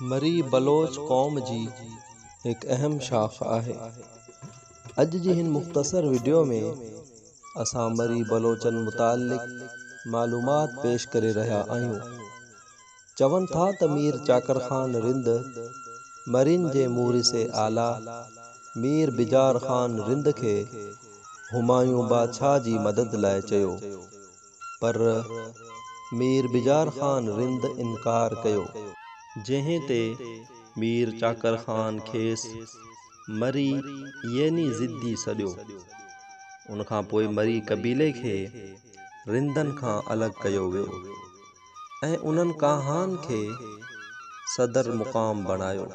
مري بلوچ قوم جي هڪ اهم شاخ آهي. اڄ جي هن مختصر وڊيو ۾ اسان مري بلوچن متعلق معلومات پيش ڪري رهيا آهيون. چون ٿا ته مير چاڪر خان رند مرين جي مورث اعليٰ مير بجار خان رند کي همايون بادشاهه جي مدد لاء چيو پر مير بجار خان رند انڪار ڪيو. جنهن تي مير چاڪر خان کيس مري يعني ضدي سڏيو. ان کان پوء مري قبيلي کي رندن کان الڳ ڪيو ويو ۽ انهن ڪاهان کي صدر مقام بڻايو.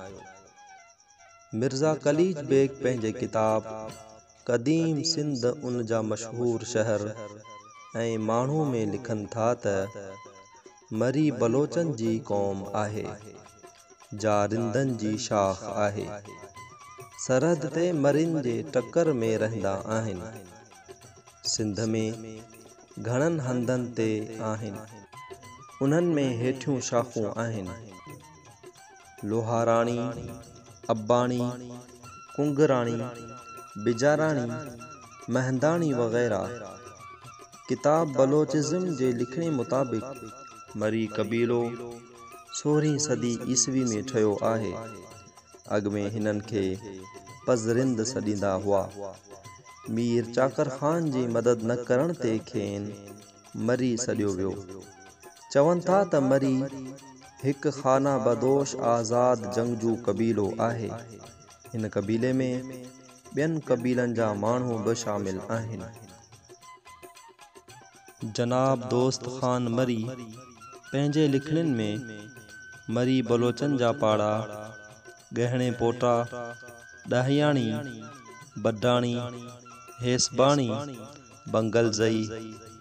مرزا قليچ بيگ پنهنجي ڪتاب قديم سنڌ ان جا مشهور شهر ۽ ماڻهو ۾ لکن ٿا ته، مري بلوچن جي قوم آهي، جا رندن جي شاخ آهي. سرحد تي مرين جي ٽڪر ۾ رهندا آهن. سنڌ ۾ گهڻن هنڌن تي آهن. انهن ۾ هيٺيون شاخون آهن. لوهاراڻي، اباڻي، ڪنگراڻي، بجاراڻي، مهنداڻي وغيره. ڪتاب بلوچزم جي لکڻي مطابق مري قبيلو سورهين صدي عيسوي ۾ ٺهيو آهي. اڳ ۾ هنن کي پزرند سڏيندا هئا. مير چاڪر خان جي مدد نه ڪرڻ تي کين مري سڏيو ويو. چون ٿا ته مري هڪ خانه بدوش آزاد جنگجو قبيلو آهي. هن قبيلي ۾ ٻين قبيلن جا ماڻهو به شامل آهن. جناب دوست خان مري پنهنجي لکڻين ۾ مري بلوچن جا پاڙا، ڳهڻي پوٽا، ڏاهياڻي، بڊاڻي، هيسباڻي، بنگلزئي،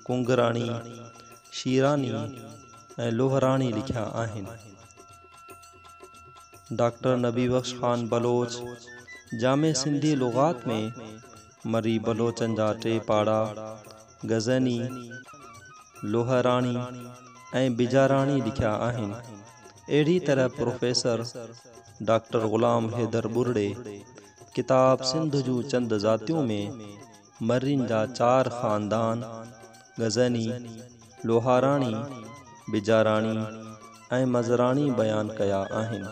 ڪنگراڻي، شيراني ۽ لوهراڻي لکيا آهن. ڊاڪٽر نبي بخش خان بلوچ جامع سنڌي لغات ۾ مري بلوچن جا ٽي پاڙا غزني، لوهراڻي ۽ بجاراڻي لکيا آهن. اهڙي طرح پروفيسر ڊاڪٽر غلام حيدر ٻرڙي ڪتاب سنڌ جون چند ذاتيون ۾ مرين جا چار خاندان غزني، لوهاراڻي، بجاراڻي ۽ مزراڻي بيان ڪيا آهن.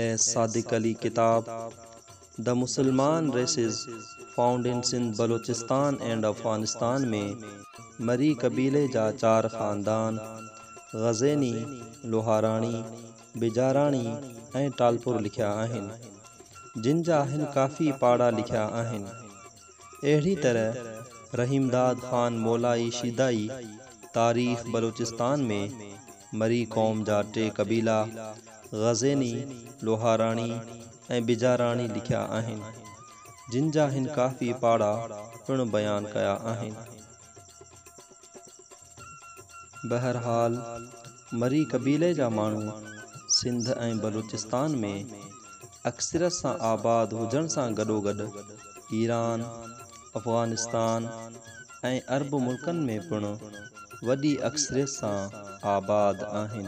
ايس صادق علي ڪتاب The Musalman Races Found in Sindh, Balochistan and Afghanistan ۾ Marri قبيلي جا چار خاندان غزيني، لوهاراڻي، بجاراڻي ۽ ٽالپر لکيا آهن. جن جا هن ڪافي پاڙا لکيا آهن. اهڙي طرح رحيمداد خان مولائي شيدائي تاريخ بلوچستان ۾ مري قوم جا ٽي قبيلا غزيني، لوهاراڻي ۽ بجاراڻي لکيا آهن، جن جا هن ڪافي پاڙا پڻ بيان ڪيا آهن. بهرحال مري قبيلي جا ماڻهو سنڌ ۽ بلوچستان ۾ اڪثريت سان آباد هجڻ سان گڏوگڏ ايران، افغانستان ۽ عرب ملڪن ۾ پڻ وڏي اڪثريت سان آباد آهن.